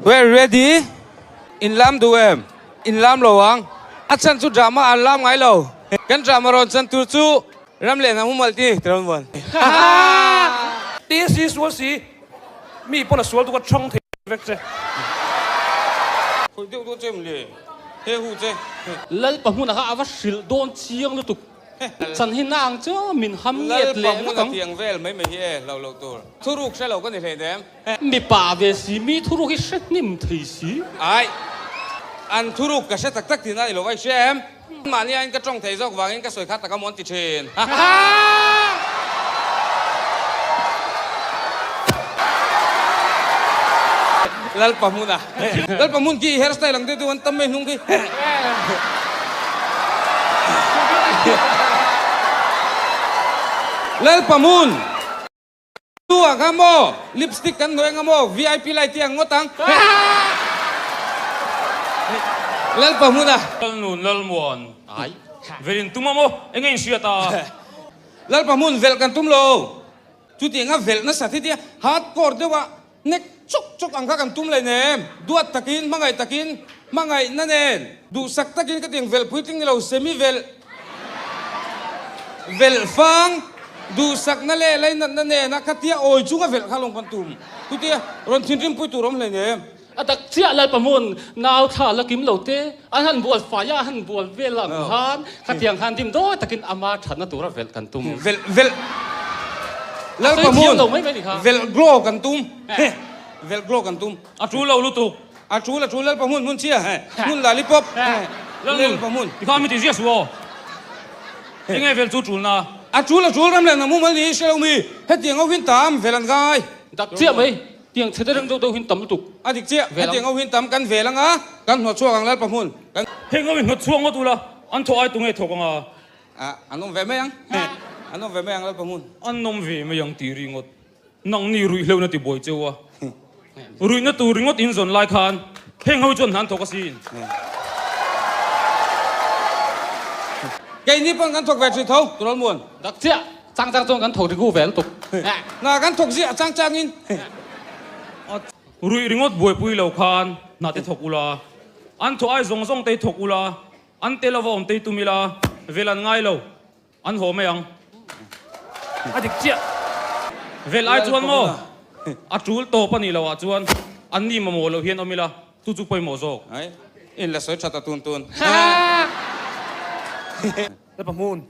We're ready? In lam duh em? In lam lo ang. A chan chu drama an lam ngai lo. Kan drama rawn chan tur chu ram leh hnam humalh ti ti rawn vuan. Ti si sual si mi pawn a sual tuk a thang thei vek che. Khawih deuh dawn che em le? He hu che. Lalpa hmunah kha a va hrilh dawn chiang lutuk. Chan hi na ang chu min ham nget leh vek ang. Lalpa hmun a tiang vel mai mai hi e hlauh loh tur. Thuruk hre lo ka ni hlei nem. Mipa ve si, mi thuruk hi hre hnim thei si. Ai, an thuruk ka hre tak tak tihna a ni lo va, i hria em? Mahni aiin ka tawng thei zawk vangin ka sawi kha tak a mawn ti thin. Lalpa hmun a. Lalpa hmun khi i hair style ang deuh deuh an tam mai hnung khi. Lalpa hmun. Tu ah kha maw lipstick kan hnawih anga maw vip light hi ang ngawt ang. Lalpa hmun a. Lalnun Lalmuan ai velin tum a maw enge in hriat a. Lalpa hmun velh kan tum lo. Chutiang a velh nasa thi tia hardcore deuh a nek chawk chawk ang kha kan tum leh nem. Duat takin hmangaih takin hmangaihna nen duhsak takin ka tiang velh puitling ni lo semi velh. Velh fang, duhsakna leh lainatna nena khatia awi chunga velh kha lawng kan tum. Chutia rawn thinrimpui tur awm hleinem. A tak chiah Lalpa hmun nau thla la kim lo te, an han bual fai a, an han bual vel ang khan khatiang khan dim dawi takin ama thatna tura velh kan tum. Velh velh Lalpa hmun velh glow kan tum. Velh glow kan tum. A tul lo lutuk. A tul a tul Lalpa hmun hmun chhia he hmun lollipop he Lalpa hmun. Tikhan mi ti ziah suh aw. Enge vel chu tulna? A tul a tul ram leh hnam mumal ni hre lo mi hetiang ho hin tam vel an ngai. Dak chiah mai tiang chhe te reng deuh deuh hin tam lutuk. A dik chiah hetiang ho hin tam kan vel anga kan hnawt chhuak ang Lalpa hmun kan. Heng ho hi hnawt chhuak ngawt ula an thawh ai tunge thawk anga? An awm ve mai ang an awm ve mai ang Lalpa hmun. An awm ve mai ang tih ringawt. Nangni ruihhleuhna ti buai cheu a, ruihna tur ringawt in zawn lai khan heng ho chuan hna an thawk asin. Keini pawn kan thawk ve thin tho, Turawl Muan. Dak chiah, chang chang chuan kan thawk rigu ve lutuk. Hna kan thawk ziah chang changin. Ruih ringawt buaipui lo khan hna te thawk ula, an thawh ai zawng zawng te hi thawk ula, an tel ava awm te hi tum ila, vel an ngai lo. An haw mai ang. A dik chiah. Vel ai chuan maw? A tul tawp a nih loh ah chuan an ni mamawh loh hian awm ila, chu chu pawimawh zawk. Ai, in la sawi that a tun tun. Lalpa hmun,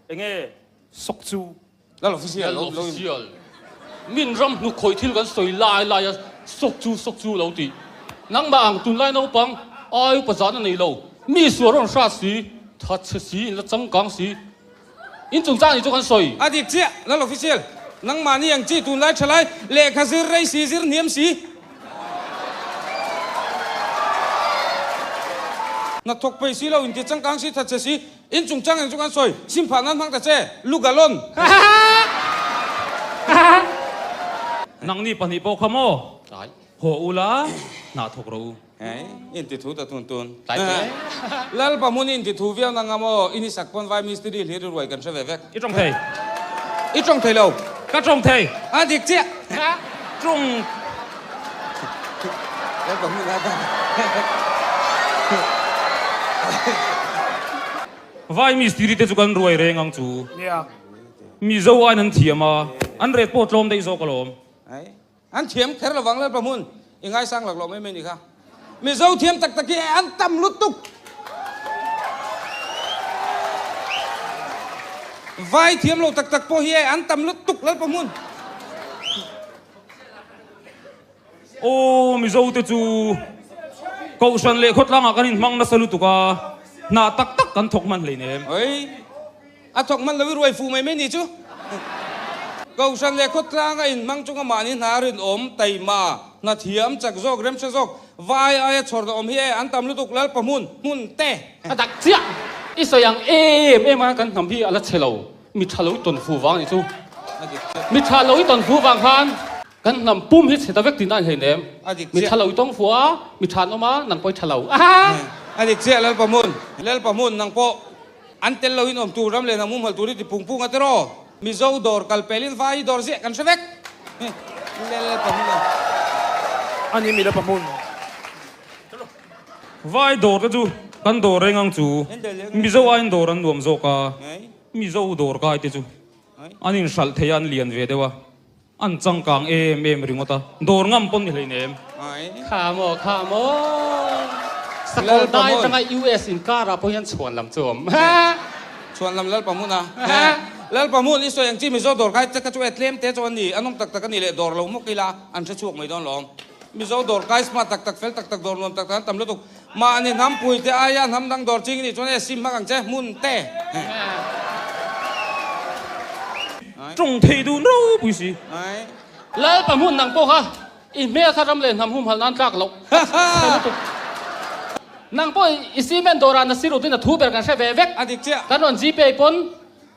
enge sawk chu? Lal official, Lal official. Min ram hnuk khawih thil kan sawi lai lai a, sawk chu sawk chu lo tih. Nangmah ang tunlai naupang ai upa zahna nei lo, mi sual rawn hrat si, that chhe si, in la changkang si. In chungchang nih chu kan sawi. A dik chiah, Lal official. Nangmahni ang chi tunlai tha lai, lehkha zir rei si, zir hniam si. Hnathawk peih si lo, inti changkang si, that chhe si. In chungchang eng chu kan sawi, sim phah nan hmang ta che, Lugalon. Nangni pahnih pawh kha maw? Haw ula, hnah thawk rawh u. Hei, in ti thu ta tun tun. Lalpa hmun in ti thu viau na nga maw? I ni sak pawn vai mistiri hlir i ruai kan hre ve vek. I tawng thei. I tawng thei lo. Ka tawng thei. A dik chiah. Tawng. Lalpa hmun a dan. Vai mistiri te chu kan ruai reng ang chu. Mizo aiin an thiam a, an ret pawh tlawm daih zawk alawm. An thiam kher lovang Lalpa hmun i ngaisang lak lo mai mai ni kha. Mizo thiam tak tak hi an tam lutuk. Vai thiam lo tak tak pawh hi an tam lutuk Lalpa hmun. Aw Mizo te chu Kohhran leh khawtlangah kan inhmang nasa lutuk a, hna tak tak kan thawk hman hleinem. Oi. A thawk hman lo i ruai fuh mai mai ni chu. Kohhran leh khawtlang a inhmang chunga mahni hna rinawm, taima, hna thiam, chak zawk, remhre zawk, vai aia chhawrna awm hi e an tam lutuk Lalpa hmun, hmun te. A dak chiah. I sawi ang em em a kan hnam hi a la chhe lo. Mi tha lo i tawn fu vang anih chu. Mi tha lo i tawn fu vang khan kan hnam pum hi chhe ta vek tihna a ni hleinem. Mi tha lo i tawng fu a, mi tha an awm a, nang pawh i tha lo. A dik chiah Lalpa hmun, Lalpa hmun nang pawh An tel loin awm tur ram leh hnam humhalh tur hi ti pung pung a tiraw? Mizo dawr kal pelin vai hi dawr ziah kan hre vek. Lel pa hmun a. A ni mi la pa hmun. Vai dawr te chu kan dawr reng ang chu. Mizo aiin dawr an nuam zawk a, Mizo dawr kai te chu an inhralh thei a, an lian ve deuh a, an changkang em em ringawt a, dawr ngam pawn ni hleinem. Kha maw, kha maw. Sakawr dai atanga US inkarah pawh hian chhuan lam chu a awm. Chhuan lam Lalpa hmun a. Lalpa hmun i sawi ang chi Mizo dawr kai te kha chu e tlem te chu a ni, an awm tak tak a ni leh dawr lo mawk ila an hre chhuak mai dawn lawm. Mizo dawr kai smart tak tak fel tak tak dawr nuam tak tak an tam lutuk. Mahni hnam pui te aia hnam dang dawr ching i nih chuan e sim hmak ang che hmun te. Tawng thei dun ropui si. Lalpa hmun nang pawh kha i hmel kha ram leh hnam humhalh nan tlak loh chhe lutuk. Nang pawh i cement dawrah Nasiruddin a thu ber kan hre ve vek. A dik chiah. Kan rawn Gpay pawn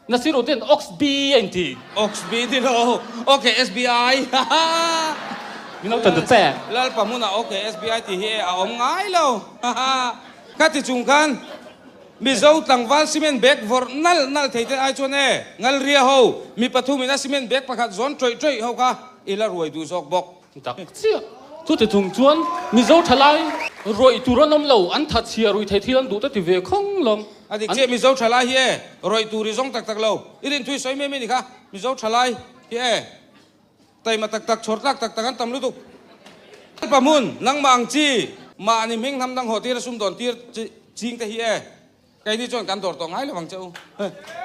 Nasiruddin Oxby a inti. Oxby ni lo. Ok SBI. Min lo tan ta che. Lalpa hmunah ok SBI tih hi e a awm ngai lo. Ka ti chung khan Mizo tlangval cement bag vawrh nalh nalh thei te ai chuan e Ngalria ho mi pathumin a cement bag pakhat zawn tawih tawih ho kha i la ruai duh zawk bawk. Tak chiah. Chuti chung chuan Mizo thalai rawih tur an awm lo, an thatchhia ruih theih thil an duh te ti ve khawng lawm. A dik chiah Mizo thalai hi e, rawih tur i zawng tak tak lo. I rin thui sawi mai mai ni kha, Mizo thalai hi e, taima tak tak, chhawr tlak tak tak an tam lutuk. Lalpa hmun, nangmah ang chi, mahni hming hnam dang haw tir a sumdawn tir ching te hi e. Keini chuan kan dawr tawh ngai lo ang che u.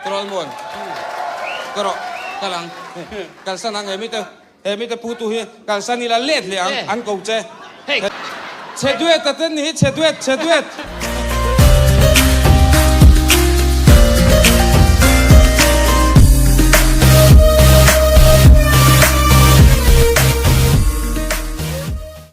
Troll muan. Ka rawh. Kal ang. Kalsan ang he mite he mite pu tu hi kalsan ila let leh ang an ko che. Chhe duet a ten ni hi chhe duet chhe duet.